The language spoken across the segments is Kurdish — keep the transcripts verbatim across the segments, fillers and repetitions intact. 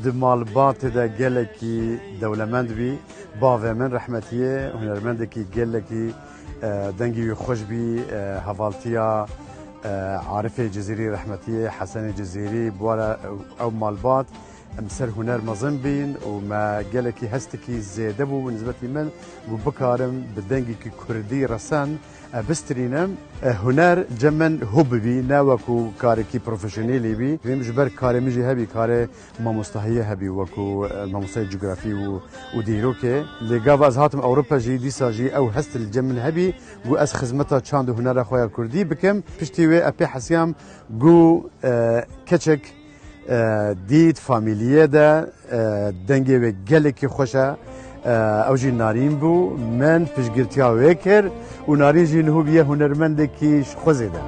Di malbatê de gelekî dewlemend bî. Bavê min rehmetiyê, hunermendekî gelekî, e, dengî wî xweş bî, e, hevaltiya, e, Arifê Cizîrî rehmetiyê, Hesenê Cizîrî, bi wara ew malbat em ser huner mezin bîn û me gelekî hestekî zêde bû bi nisbetî min, ku bikarim bi dengekî kurdî resen, e, bistrînim. E, huner cem min hob bî, ne wekû karekî profesyonelî bî. Vêm ji ber karê min jî hebî, karê mamostahiyê hebî, wekû, e, mamostayê cografî û, û dîrokê. Lê gava ez hatim Ewropa jî, dîsa jî ew hest li cem min hebî, ku ez xizmeta çand û hunera xwe ya kurdî bikim. Piştî wê e pê hesiyam ku, e, keçek, e, dît famîliyê de, e, dengê wê gelekî xweş e. E, ew jî Narîn bû. Min piştgirtiya wê kir û Narîn jî niho bûye hunermendekî ji xwe zêde.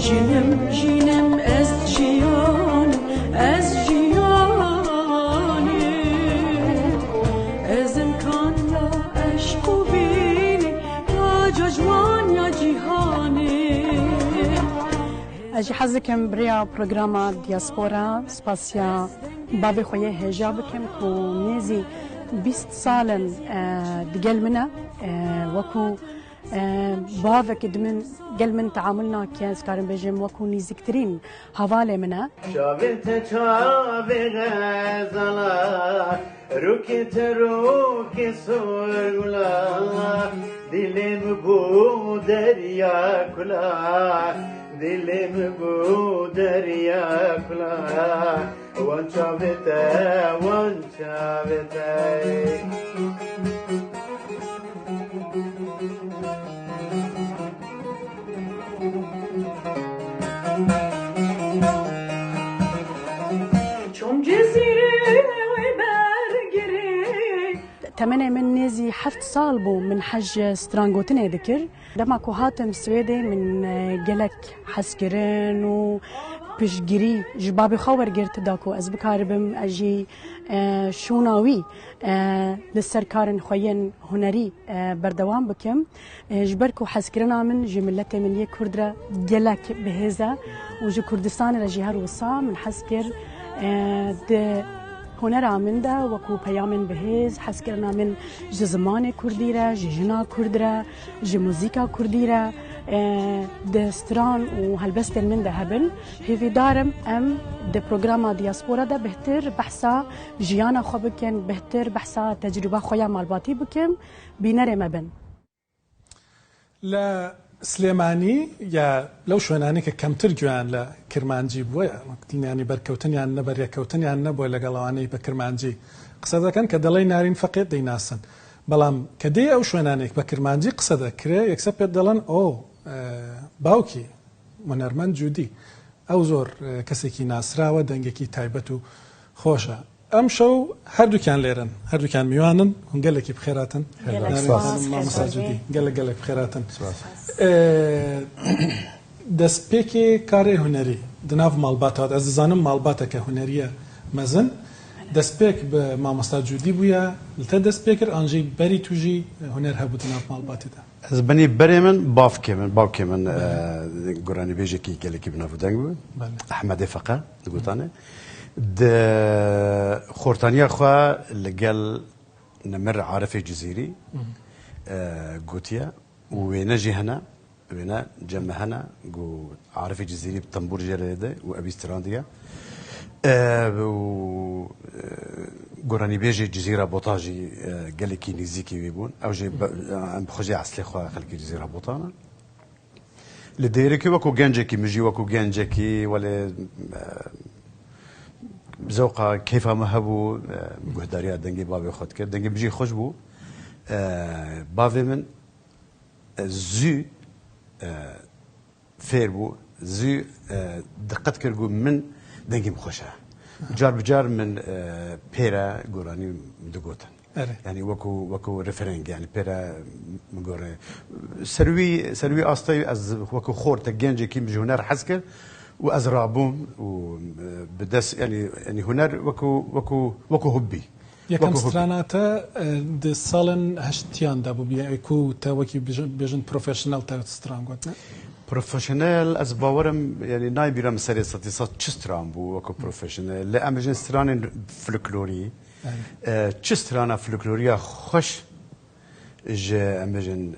Jinim, jinim, ez jiyanim, ez jiyanim. Ez imkan ya eşq û bînî, taca ciwan ya cîhanê. Ez jî hez dikim bi rêya programa Diaspora spasiya bavê xwe yê hêja bikim ku nêzî bîst sal in, e, digel min e, e, wekû, e, bavekî di min, gel min teamul nake, ez karim bêjim wekû nîziktirîn hevalê min e. Çavê te çavê xezala, rûkê te rûkê sorgula, dilê min bû derya kula, dilê min bû derya kula, wan çavê te, wan çavê te. Çom Cizîrê bergirê. Temenê min nêzî heft sal bû min hej strangotinê dikir. Dema ku hatim Swêdê min, e, gelek hez kirin û piştgirî ji babê xwe wergirt da ku ez bikaribim, ez jî, e, şûna wî, e, li ser karên xwe yên hunerî, e, berdewam bikim. E, ji ber ku hezkirina min ji miletê min yê Kurd re gelek bi hêz e û ji Kurdistanê re jî her wisa min hez kir, e, di hunera min de wekû peyamên bi hêz, hezkirina min ji zimanê Kurdî re, ji jina Kurd re, ji muzîka Kurdî re, e, di stran û helbestên min de hebin. Hêvîdar im em di programa Diaspora de bihtir behsa jiyana xwe bikin, bihtir behsa tecrûba xwe ya malbatî bikin, bînerê me bin. لە سلێمانی یا لەو شوێنانەی کە کەمتر گوێیان لە کرمانجی بووە، یانی بەرکەوتنیان نەبەر یا کەوتنیان نەبووە لەگەڵ ئەوانەی بە کرمانجی قسە دەکەن، کە دەڵێی نارین فەقێ دەیناسن. بەڵام کە دێی ئەو شوێنانەی بە کرمانجی قسە دەکرێ، یەکسەر پێت دەڵێن، «ئۆ، ئە، باوکی هونەرمەند جودی.» ئەو زۆر، ئە، کەسێکی ناسراوە، دەنگێکی تایبەت و خۆشە. ئەم شەو هەردووکیان لێرن، هەردووکیان میوانن، هون گەلێکی بخێراتن. گەلێک نارین سپاس، خانم، مامۆستا جودی، گەلێک، گەلێک بخێراتن. سپاس. ئێ، دەستپێکی کارێ هونەری، دناو ماڵباتات، ئەز دەزانم ماڵباتەکە هونەریە مەزن. دەستپێک بە مامۆستا جودی بووە، لە تە دەست پێ کرد، ئانژی بەری توژی هونەر هەبوو دناو ماڵباتێدا. Ez benî berê min, bavkê min, bavkê min, Belê. e, goranîbêjekî gelekî bi nav û deng bû. Belê. Ehmedê Feqe digotanê. Di xortaniya xwe li gel nemir Arifê Cizîrî, Hı hı. e, gotiye û wêne jî hene, wêne cem me hene, ku Arifê Cizîrî bi tembûr jê re de û ebî strandiye. E, û, e, goranîbêjê Cizîra Botan jî, e, gelekî nîzîkî wî bûn. Ew jî be-, em bi xwe jî eslê xwe xelkê Cizîra Botan in. Li Dêrikê wekû gencekî, min jî wekû gencekî, welê, e, zewqa keyfa min hebû, e, guhdariya dengê bavê xwe dikir. Dengê min jî xweş bû. E, bavê min, e, zû, e, fêr bû, zû, e, diqet kir ku min dengê min xweş e. Car bi car min, e, pê re goranî digotin. Erê. Yani wekû, wekû refereng, yani pê re min gore. Ser wî, ser wî astê ez wekû xortek gencekî min ji huner hez kir û ez rabûm û, e, bi dest, yani, yani huner wekû, wekû, wekû hobbî. Yekam stranate, e, di salên heştiyan de bû, yani ku te wekî bêjin, bêjin profesyonel te stran got, ne? Profesyonel, ez bawerim, yani nayê bîra min serê sedî sed çi stran bû wekî profesyonel. Lê em bijin stranên folklorî, e, çi strana folkloriya xweş ji, em bijin, e,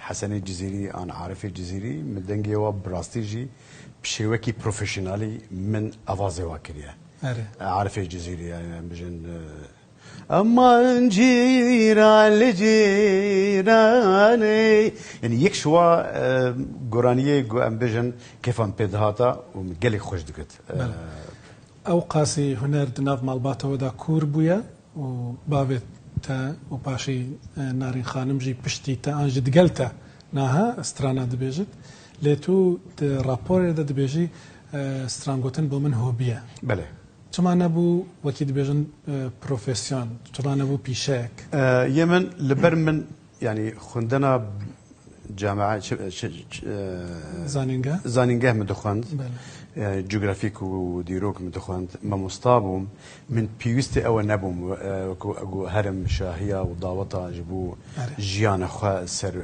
Hesenê Cizîrî an Arifê Cizîrî, min dengê wa bi rastî jî bi şêwekî profesyonelî min evazê wa kiriye. Erê. E, Arifê Cizîrî, yani em bijin, e, Aman cîran li cîranê. Yani yek ji wa, e, goraniyê ku em bijin kêfa min pê dihata û min gelek xweş dikit. E, Bele. Ew qasî huner di nav malbata we de kûr bûye û bavê te û paşî, e, Narîn Xanim jî piştî te an jî digel te naha strana dibêjit. Lê tu di raporê de dibêjî, e, strangotin bo min hobî ye. Belê. Çima nebû, wekî dibêjin, e, profesyon? Çima nebû pîşeyek? E, yê min, li ber min, yani xwendina camia, çi, çi, çi, e, Zanîngeh? Zanîngeh min dixwend. Belê. Yani cografîk û dîrok min dixwend. Mamosta bûm. Min pêwîstî ew nebûm, e, ku, ku herim şahiya û daweta ji bo Erê. jiyana xwe ser, e,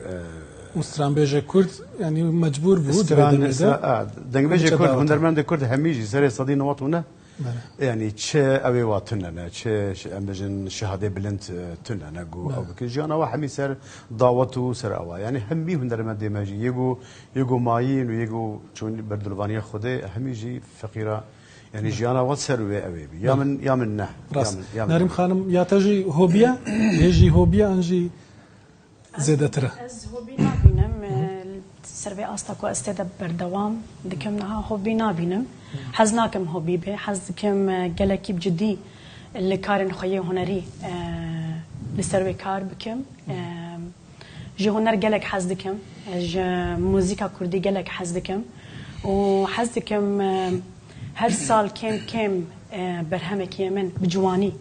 Û stranbêjê Kurd, yani mecbûr bû, Stran-, divê demê de. stra-, a, dengbêjê Kurd, daweta. Hunermendê Kurd hemî jî serê sedî newat û neh. Bele. Yani çi ew ê wa tune ne, çi, çi em bijin şehadê bilind, e, tune ne, ku Bele. ew bikin. Jiyana wa hemî ser dawet û ser ewa. Yani hemî hunermendê me jî, yê ku, yê ku mayîn û yê ku çûn berdilvaniya Xwedê, hemî jî feqîra. Yani Bele. jiyana wa ser wê ew ê bî. Ya Bele. min, ya min ne. Ya Rast. min, ya min Narim ne. Xanim, ya te jî hobiye, yê jî hobiye an jî zêdetir e? Ez hobî nabînim. E, ser vê asta ku ez tê de berdewam dikim niha hobî nabînim. Hez nakim hobî be. Hez dikim, e, gelekî bi cidî li karên xwe yê hunerî, e, li ser wê kar bikim. E, ji huner gelek hez dikim. E, ji muzîka kurdî gelek hez dikim. Û hez dikim, e, her sal kêm kêm, e, berhemekî ye min bi ciwanî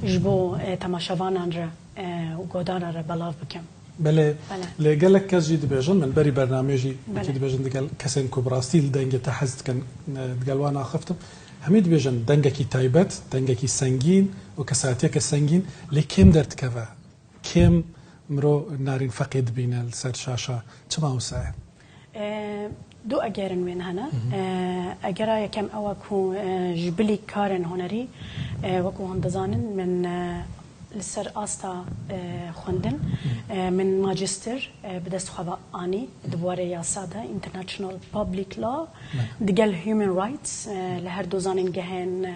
ji bo, e, temaşevanan re e, û godara re belav bikim. Belê, Belê. lê gelek kes jî dibêjin, min berî bernameyê jî Belê. wekî dibêjin digel kesên ku bi rastî li dengê te hez dikin, e, digel wan axiftim. Hemî dibêjin dengekî taybet, dengekî sengîn û kesayetiyeke sengîn, lê kêm derdikeve. Kêm miro Narîn Feqê dibîne li ser şaşa. Çima wisa ye? E, du egerin wên hene. Mhm. E, egera yekem ew e ku, e, ji bilî karên hunerî, e, wekû hûn dizanin, min, e, li ser asta, e, xwendin, Mhm. e, min majîster, e, bi dest xwe ve anî, di warê yasa de, International Public Law, Mhm. digel Human Rights, e, li her du zanîngehên, e,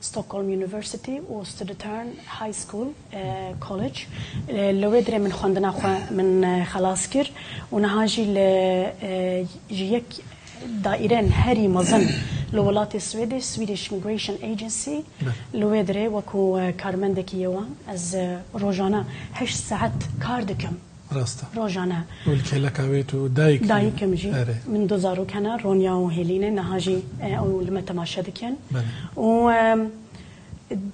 Stockholm University û Södertörn High School, e, College. E, li wê dirê min xwendina xwe min, e, xelas kir û niha jî li, e, ji yek daîrên herî mezin li welatê Swêdê, Swedish Migration Agency, Bele. li wê dirê wekû, e, karmendekî yê wan ez, e, rojane heşt saet kar dikim. Rast e. Rojane. Û li kêleka wê tu dayik î? Dayik im jî. Erê. Min du zarok hene, Ronya û Hêlîne, niha jî, e, ew li me temaşe dikin. Belê. Û, em,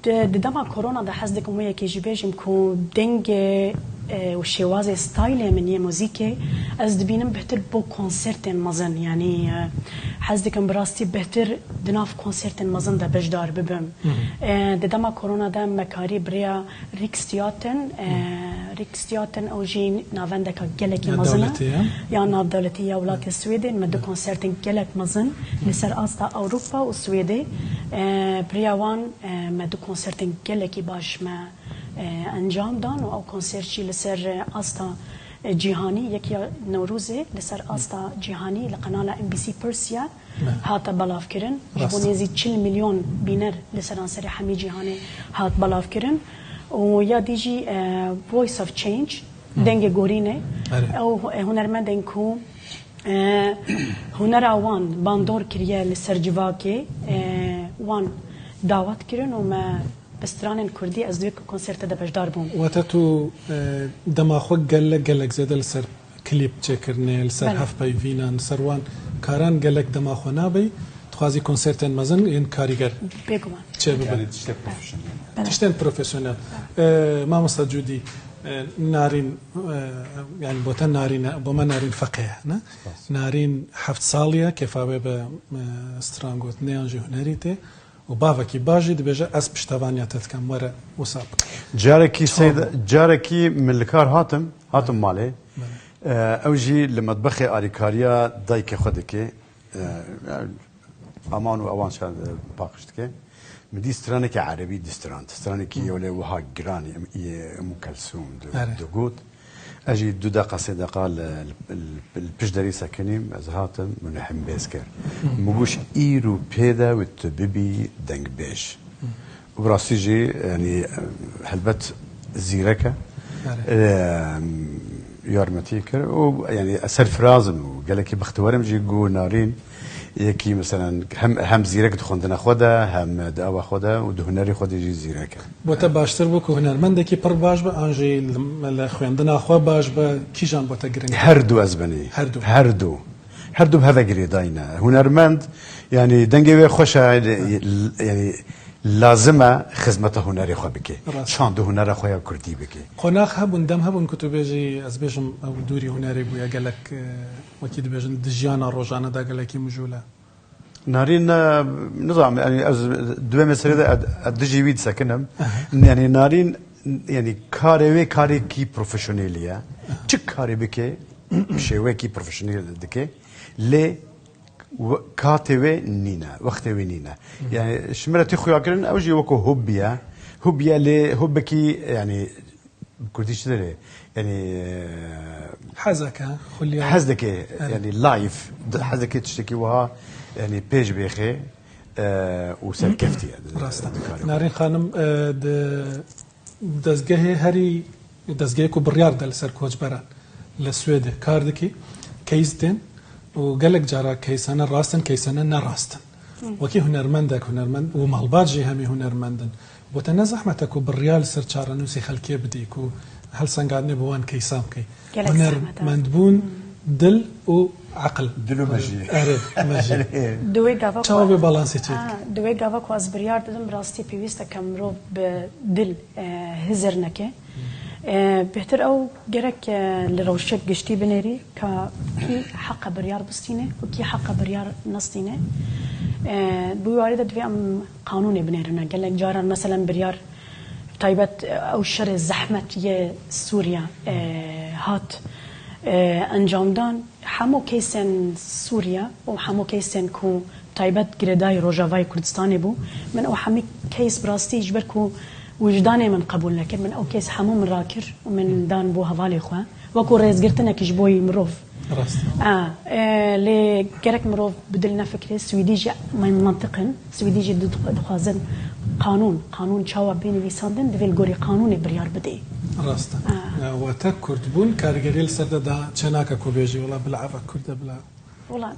di, di dema korona de hez dikim wê yekê jî bêjim ku dengê, e, û şêwazê, stylê min yê muzîkê ez dibînim bêhtir bo konsertên mezin. Yanî, e, hez dikim bi rastî bêhtir di nav konsertên mezin de beşdar bibim. Hı hı. E, di dema korona de me karî bi rêya Riksteatern, e, Riksteatern ew jî navendeka gelekî Ya mezin e. dewletî ye. Ya navdewletî ya welatê Swêdê, me du konsertên gelek mezin li ser asta Ewropa û Swêdê, e, bi rêya wan, e, me du konsertên gelekî baş me, e, encam dan û ew konsert jî li ser, e, asta, e, cîhanî, yek ya Newrozê, li ser asta cîhanî li kanala N B C Persia. Me. Hate belavkirin. Ji bo Rast. nêzî çil milyon bîner li seranserê hemî cîhanê hat belavkirin. Û ya dî jî, e, Voice of Change, Hı. dengê gorînê. Erê. Ew, e, hunermendên ku, e, hunera wan bandor kiriye li ser civakê, e, wan dawet kirin û me bi stranên kurdî ez di wê konserte de beşdar bûm. Wate tu, e, dema xwe gelek, gelek zêde li ser klîp çêkirinê, li ser Belê. hevpeyvînan, li ser wan karan gelek dema xwe nabey, dixwazî konsertên mezin yên karîger Bêguman. çê bibe. Yani tiştek profesyonel. Belê. Tiştên profesyonel. E, Mamosta Cudî, e, Narîn, e, yani bo te Narîn e, bo me Narîn Feqê ye, ne? Spas. Narîn heft salî ye, kêfa wê bi, e, strangotinê yan jî hunerî tê. û bavekî baş jî dibêje, ez piştevaniya te dikim, were wisa bike. Carekî Çawa seyda, bû? carekî min li kar hatim, hatim malê. Belê. Ew jî li metbexê alîkariya dayikê xwe dike. Aman û ewan şa paqij dike. Min dî stranekî erebî distrand. Stranekî yewlê wiha giranî, em, yê Ummu Kelsûm di-, Erê. digot. Ez jî du deqa, sê deqa li, li, li, li pişt derî sekinîm, ez hatim, min hembêz kir. Min got, îro pê de wê tu bibî dengbêj. Û bi rastî jî, yanî, helbet zîrek e. Erê. Em, yarmetî kir û, yanî, ez serfiraz im û gelekî bextewer im jî ku Narîn yekî, meselen, hem, hem zîrek di xwendina xwe de, hem di awa xwe de û di hunerê xwe de jî zîrek e. Bo te baştir bû ku hunermendekî pir baş be, an jî li, li xwendina xwe baş be, kîjan bo te giring? Her du ez benî. Her du. Her du. Her du bi hev ve girêdayî ne. Hunermend, yanî dengê wê xweş e, yanî lazim e xizmeta hunerê xwe bike. Rast. Çand û hunera xwe ya kurdî bike. Qonax hebûn, dem hebûn ku tu bêjî, ez bêjim, ew dûrî hunerê bûye gelek, e, wekî dibêjin, di jiyana rojane de gelekî mijûl e. Narîn, e, nizam, yanî ez di wê meselê de ez, ez dijî wî disekinim. Aha. Yanî Narîn, yanî karê wê karekî profesyonelî ye. Aha. Çi karê bike, bi şêwekî profesyonel dike. Lê we-, katê wê nîne, wextê wê nîne. Hı. Yanî ji min re tê xuya kirin, ew jî wekî hobî ye. Hobî ye lê hobekî, yanî bi kurdî çi derê? Yanî, e, hezeke, xulya. Hez dike, Evet. yanî life, di-, hez dike tiştekî wiha, yanî pêş bêxê, e, û serkeftî ye. Rast e. Di karê Narîn xanim, e, di dezgehê herî, dezgehê ku biryar de li ser koçberan li Swêdê kar dikî, case tên û gelek cara caseane rast in, caseane ne rast in. Hı. Wekî hunermendek, hunermend û malbat jî hemî hunermend in. Bo te ne zehmet e ku biryar li ser çarenûsê xelkê bidî ku helsengandinê bi wan casean bikî? Gelek zehmet e. Hunermendbûn, Hı. dil û eqil. Dil û mejiyê. Erê, mejiyê. Di wê gava Çawa ku bê balansê çêdikî? Ha, di wê gava ku ez biryar didim, bi rastî pêwîst e ke mirov bi dil, e, hizir neke. E, bêhtir ew gerek, e, li rewşek giştî binêrî ka kî heqe biryar bistîne û kî heqe biryar nestîne. E, bi wî warî de divê em qanûnê binêrine. Gelek caran, meselen, biryar taybet, e, ew şerê zehmet yê Sûriye, e, hat, e, encamdan. Hemû keysên Sûriye û hemû keysên ku taybet girêdayî Rojavayê Kurdistanê bû, min ew hemî keys bi rastî ji ber ku wijdanê min qebûl nekir, min ew keys hemû min rakir û min dan bo hevalê xwe, wekû rêzgirtinekî ji bo yî mirov. Rast. A, e, lê gerek mirov bi dil nefikire, Swîdî jî me-, mentiq in. Swîdî jî dixwazin qanûn, qanûn çawa bê nivîsandin, divê li gorî qanûnê biryar bidê. Rast e. Ha. Ya, wate kurdbûn karîgeriyê li ser de da çênake ku bêjî, wela bila eva kurd e, bila. Wela,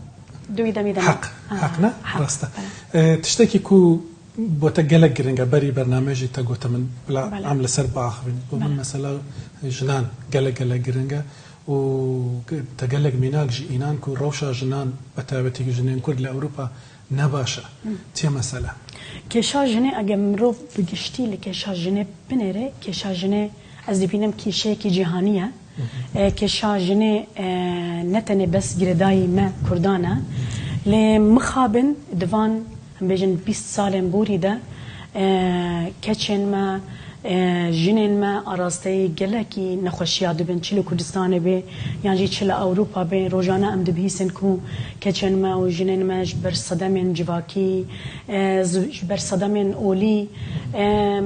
di wî demî de ne. Heq, Ha, heq ne? heq. Rast e. Bele. E, tiştekî ku bo te gelek giring e, berî bernameyê jî te gote min, bila Bele. em li ser biaxivîn. Bo min Bele. mesela jinan gelek gelek giring e. û te gelek mînak jî înan ku rewşa jinan, bi taybetî jinên Kurd li Ewropa ne baş e. Hı. Çi ye mesele? Kêşa jinê, eger mirov bi giştî li kêşa jinê binêre, kêşa jinê ez dibînim kêşeyekî cîhanî ye. Hı hı. E, kêşa jinê, e, ne tenê bes girêdayî me Kurdan e. Lê mixabin di van em bêjin bîst salên borî de, e, keçên me, e, jinên me arasteyî gelekî nexweşiya dibin, çi li Kurdistanê bê, yan jî çi li Ewropa bê. Rojane em dibihîsin ku keçên me û jinên me ji ber sedemên civakî, e, zi-, ji ber sedemên olî, e,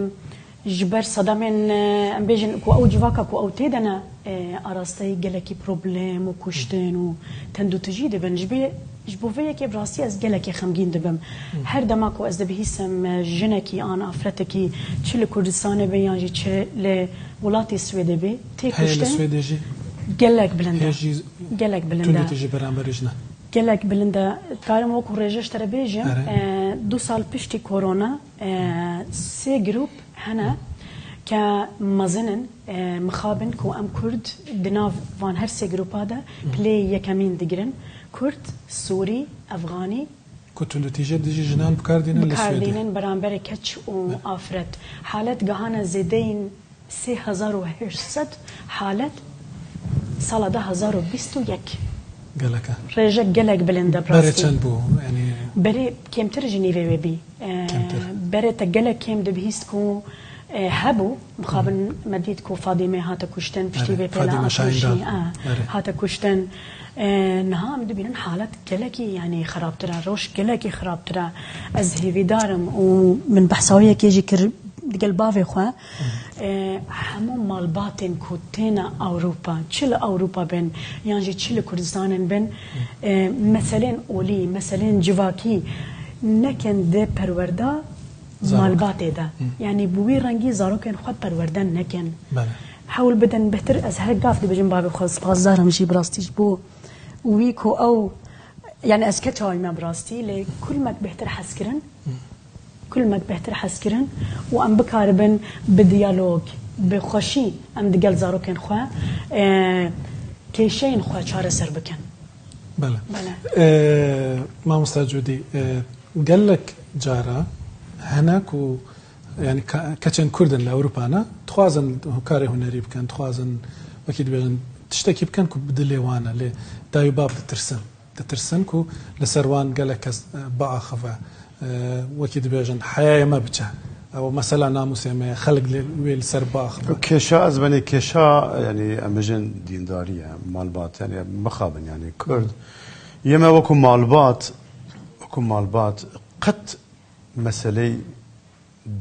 Ji ber sedemên, e, em bêjin ku ew civaka ku ew tê de ne, e, arasteyî gelekî problem û kuştin û tendûtijî dibin. Ji bê, ji bo vê yekê bi rastî ez gelekî xemgîn dibim. Hı. Her dema ku ez dibihîsim, e, jinekî an afretekî çi li Kurdistanê be yan jî çi li welatê Swêdê be, tê Heye li kuştin Swêdê jî gelek bilind e. heye jî Gelek bilind e. tundûtijî beramberî jinan. Gelek bilind e. Dikarim wekû rêje ji te re bêjim, Erê. e, du sal piştî korona, e, sê grûp hene ke mezin in, e, mixabin ku em Kurd di nav van her sê grûpa de Hı. pilê yekemîn digirin. Kurd, Sûrî, Efxanî, Ku tundûtîjê dijî jinan bi kar dînin li bi kar Swêdê. dînin beramberê keç û Ne. afret. Halet gihane zêdeyîn sê hezar û heşt sed halet sala du hezar û bîst û yek. Gelek e. Rêje gelek bilind e, bi Berê rastî. çend bû? Yanî Berê kêmtir ji nîvê wê bî. E, Kêmtir. Berê te gelek kêm dibihîst ku E, hebû, mixabin me dît ku Fadîme hate kuştin, piştî vê pêla Fadîme Şahindan. Hate kuştin. E, niha em dibînin halet gelekî, yanî xirabtir e, roj gelekî xirabtir e. Ez hêvîdar im û min behsa wê yekê jî kir digel bavê xwe. E, hemû malbatên ku têne Ewropa, çi li Ewropa bin, yan jî çi li Kurdistanên bin, e, meselên olî, meselên civakî nekin di perwerda malbatê de. Yanî bi wî rengî zarokên xwe perwerde nekin. Hewl bidin bêhtir, ez her gav dibêjim bavê xwe spasdar im jî bi rastî ji bo wî ku ew, yanî ez keça wî me bi rastî, lê kulmek bêhtir hez kirin, kulmek bêhtir hez kirin û em bikaribin bi diyalog, bi xweşî em digel zarokên xwe, e, kêşeyên xwe çareser bikin. Bele. Bele. E, Mamosta Cûdî, e, gelek cara hene ku, yanî ka-, keçên Kurd in li Ewropa ne, dixwazin karê hunerî bikin, dixwazin wekî dibêjin tiştekî bikin ku bi dilê wan e, lê dayî û bav ditirsin. Ditirsin ku li ser wan gelek kes, e, biaxive. E, wekî dibêjin, heyayê me biçe. Ew mesela namûsê me ye, xelk li, wê li ser biaxive. Kêşa, ez benê kêşa, yanî em bijin dîndarî ye, malbat, yanî mixabin, yanî Kurd. Yê me wekû malbat, wekû malbat qet meseley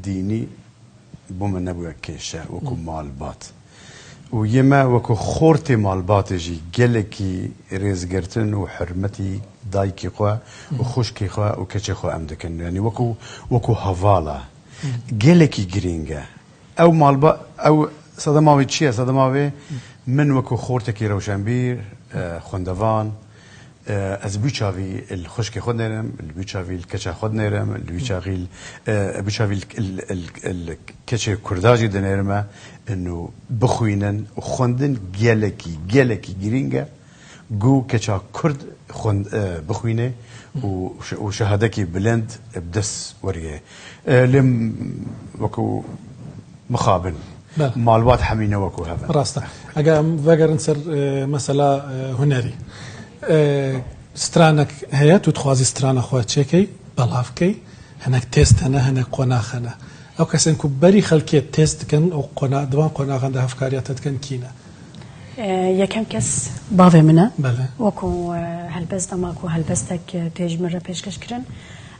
dînî bo me nebûye kêşe wekû malbat. Û yê me wekû xortê malbatê jî gelekî rêzgirtin û hurmetî dayikê xwe û xwişkê xwe û keçê xwe em dikin. Yanî wekû, wekû hevala. Gelekî girîng e. Ew malba-, ew sedema wê çi ye? Sedema wê min wekû xortekî rewşenbîr, e, xwendevan, e, ez bi çavî li xwişkê xwe dinêrim, li bi çavî li keça xwe dinêrim, li bi çavî li, e, bi çavî li, li, li, li keçê Kurda jî dinêrime, inu bixwînin û xwendin gelekî, gelekî girîng e. Ku keça Kurd xwend-, e, bixwîne û şe-, û şehadekî bilind bi dest werî. E, lê m-, wekû mixabin. Bele. Malbat hemî ne wekû hev in. Rast e. Eger em vegerin ser, e, mesela, e, hunerî. E, stranek heye, tu dixwazî strana xwe çêkey, belav key, hinek test hene, hinek qonax hene. Ew kesên ku berî xelkê test dikin û qona-, di van qonaxan de hevkariya te dikin kî ne? E, yekem kes bavê min e. Bele. Wekû, e, helbest, dema ku helbestek, e, tê ji min re pêşkeş kirin,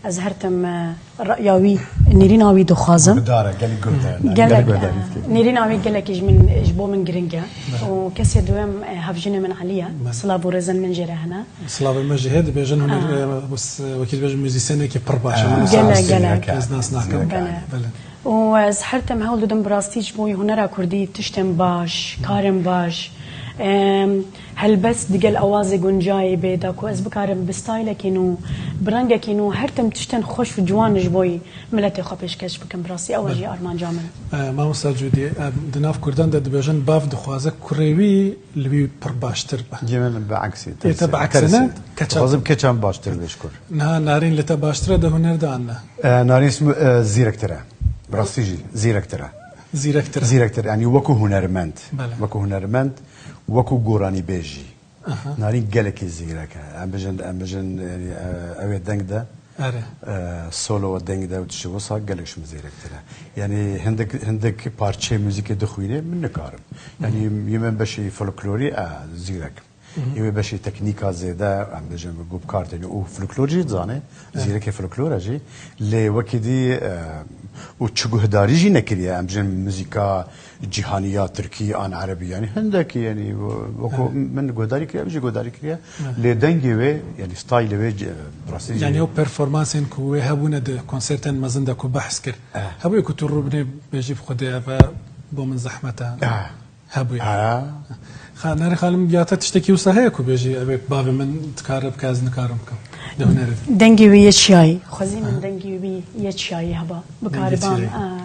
ez her tim, e, raya wî, nêrîna wî dixwazim. Guhdar e, gelek guhdar e. Gelek, gelek guhdar e. Nêrîna wî gelekî ji min, ji bo min giring e. Bele. Û kesê duwem, e, hevjinê min Elî ye. Bele. Silav û rêzên min jê re hene. Silavên me jî heye, dibêjin huner, e, wis-, wekî dibêjin muzîsyenekî pir baş e. Gelek, gelek. Ez nas nakim. Bele. Bele. Û ez her tim hewl didim bi rastî ji bo hunera kurdî tiştên baş, karên baş, em, helbest digel awazê guncayê bê da ku ez bikarim bi staylekî nû, bi rengekî nû, her tim tiştên xweş û ciwan ji bo miletê xwe pêşkeş bikim. Bi rastî ew e jî armanca min. E, Mamosta Cûdî, em di nav kurdan de dibêjin, bav dixwaze kurê wî li wî pir baştir be. Yê min bi eksî, Yê te tersî, bi eksî tersî. Ne? Keça. Dixwazim keça min baştir be ji kur. Niha Narîn li te baştir e di huner de an ne? E, Narîn sm-, e, zîrektir e. Bi rastî jî zîrektir e. Zîrektir e. Zîrektir, yanî wekû hunermend. Bele. Wekû hunermend, wekû goranîbêj jî. Aha. Narîn gelekî zîrek e. Em bijin, em bijin, yanî, e, ew ê deng de, Erê. e, solo deng de û tiştê wisa gelek ji min zîrektir e. Yanî hindik, hindik parçeyê muzîkê dixwîne, min nikarim. Yanî yê min beşê folklorî, e, zîrek. Yê wê beşê teknîka zêde, em bêjin, bi guh bi kar têne û folklor jî dizane, Evet. zîrekê folklor e jî. Lê wekî dî, e, û çi guhdarî jî nekiriye, em bêjin muzîka cîhanî ya tirkî an erebî, yanî hindekî, yanî wekû Evet. min guhdarî kiriye, em jî guhdarî kiriye. Evet. Lê dengê wê, yanî staylê wê, ce-, bi rastî jî Yanî ew performansên ku wê hebûne di konsertên mezin de ku behs kir. Evet. Hebûye ku tu rûbinê bêjî bi Xwedê ev e bo min zehmet e. Evet. Hebûye. Ha. Xa, Narîn xanim, ya te tiştekî wisa heye ku bêjî, ev ê bavê min dikare bike, ez nikarim bikim? Di hunerê de. Dengê wî yê çiyayî. Xwezî min Ha. dengê wî yê çiyayî heba. Dengê Bikariban, çiyayî. a,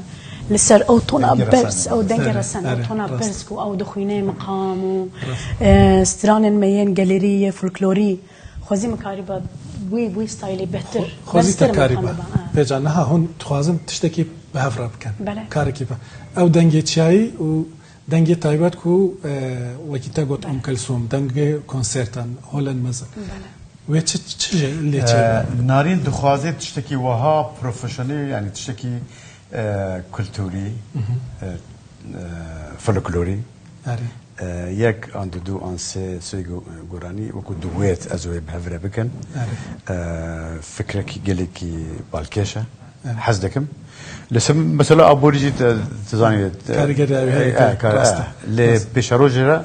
li ser ew tona Dengê pers, resen. ew dengê Erê, resen, ew erê, tona rast. pers ku ew dixwîne meqam û, Rast. e, stranên me yên gelêrî yê folklorî. Xwezî min kariba wî, wî staylê bêhtir, Xwe-, xwezî berstir te min kariba. kariba, ha. Pêca niha hûn dixwazin tiştekî bi hev re bikin. Bele. Karekî bi. Ew dengê çiyayî û Dengê taybet ku, e, wekî te got, Bele. Umm Kulsum, dengê konsertan, holên mezin. Bele. Wê çi, çi jê lê çêbe? E, Narîn dixwaze tiştekî wiha profesyonel, yanî tiştekî e, kulturî, e, e, folklorî. Erê. E, yek an du, du an sê, sê go-, goranî wekû duet ez wê bi hev re bikin. Erê. E, fikrekî gelekî balkêş e. Erê. Hez dikim. Li ser mesela aborî jî te, te zanî, te, Karîgeriya wê e, heye, e, kar-, rast e, e. Lê rast. Pêşerojê re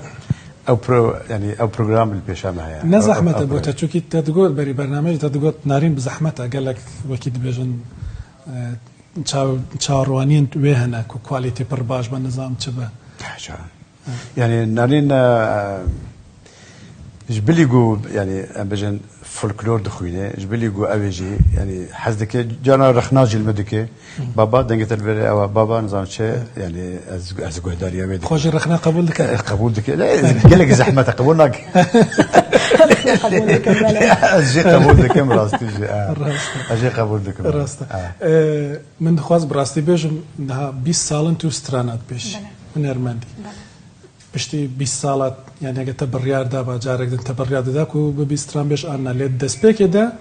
ew pro-, yanî ew program li pêşa me heye. Ne Ew, ew, zehmet e ew bo te, program. Çunkî te digot berî bernameyê te digot Narîn bi zehmet e, gelek wekî dibêjin, e, çaw-, çawarwaniyên wê hene ku kwalîtî pir baş be, nizam çi be. Teca. Yani Narîn, e, ji bilî ku, yani em bêjin folklor dixwîne, ji bilî ku ew ê jî, yani hez dike, cana rexna jî li me dike. Baba, dengê te li vêrê ew e, baba, nizam çi, yani ez, ez guhdariya wê dikim. Xwe jî rexna qebûl dike? E, qebûl dike. E, gelek zehmet e, qebûl nake. Qebûl dikim, belê. Ez jê qebûl dikim, rastî jî, e. Rast e. Ez jê qebûl dikim. Rast e. E. E, min dixwest bi rastî bêjim, niha bîst sal in tu strana dibêjî. Belê. Hunermendî. Belê. Piştî bîst sala, yani eger te biryar daba, carek din te biryar dida ku bibî stranbêj an na. Lê di destpêkê de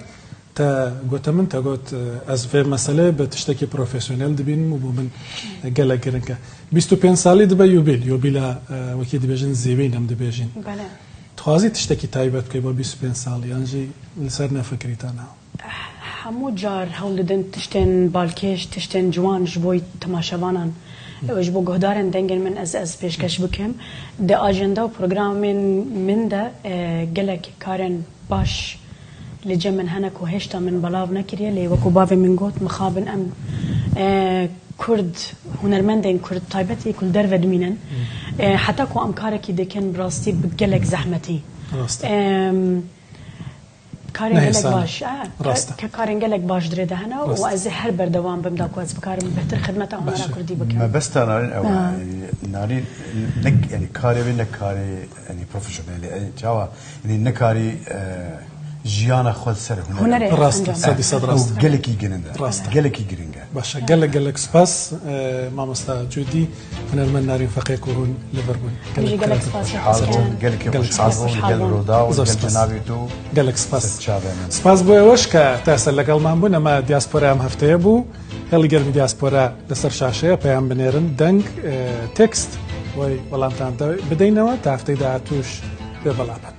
te gote min, te got, e, ez vê meseleyê bi tiştekî profesyonel dibînim û bo min, e, gelek giring e. Bîst û pênc salî dibe yubîl, yubîla, e, wekî dibêjin zêwîn em dibêjin. Belê. Dixwazî tiştekî taybet bikey bo bîst û pênc salî, yan jî li ser nefikirî te niha? Hemû car hewl didin tiştên balkêş, tiştên ciwan ji bo temaşevanan, ji bo guhdarên dengên min ez, ez pêşkeş bikim. Di ajenda û programên min de, e, gelek karên baş li cem min hene ku hêşta min belav nekiriye, lê wekû bavê min got, mixabin em, e, Kurd, hunermendên Kurd taybetî ku li derve dimînin, e, heta ku em karekî dikin, bi rastî bi gelek zehmetî. Rast e. Em, Karên gelek baş, e, Rast e. Ke-, ke-, karên gelek baş dirê de hene û Rast. Ez ê her berdewam bim da ku ez bikarim bêhtir xidmeta hunera kurdî bikim. Mebesta Narîn ew e, Ha. Narîn ne, yani karê wê ne karê, yani profesyonel e, yani çawa, yani ne karî, e, jiyana xwe li ser hunerê. Hunerê, Rast e, ancak. Sedî sed rast e. Ew gelekî giring e. Rast e. Gelekî giring e. Baş e. Gelek gelek spas, e, mamosta Cûdî, hunermend Narîn Feqê ku hûn li vir bûn. Em jî gelek spas Xweşhal bûn, gelekî Gelek xweşhal spas. bûn, Xweşhal gel bûn. Roda û Gelek gel spas. cenabê tu. Gelek spas. Ser çavê min. Spas bo ewş ke te ser legal man bûn, ema diaspora em hefteye bû. Hêlî germî diaspora li ser şaşeye peyam binêrin, deng, e, tekst, wey welamtan te bideynewe, ta hefteyê dahatûş bê belav.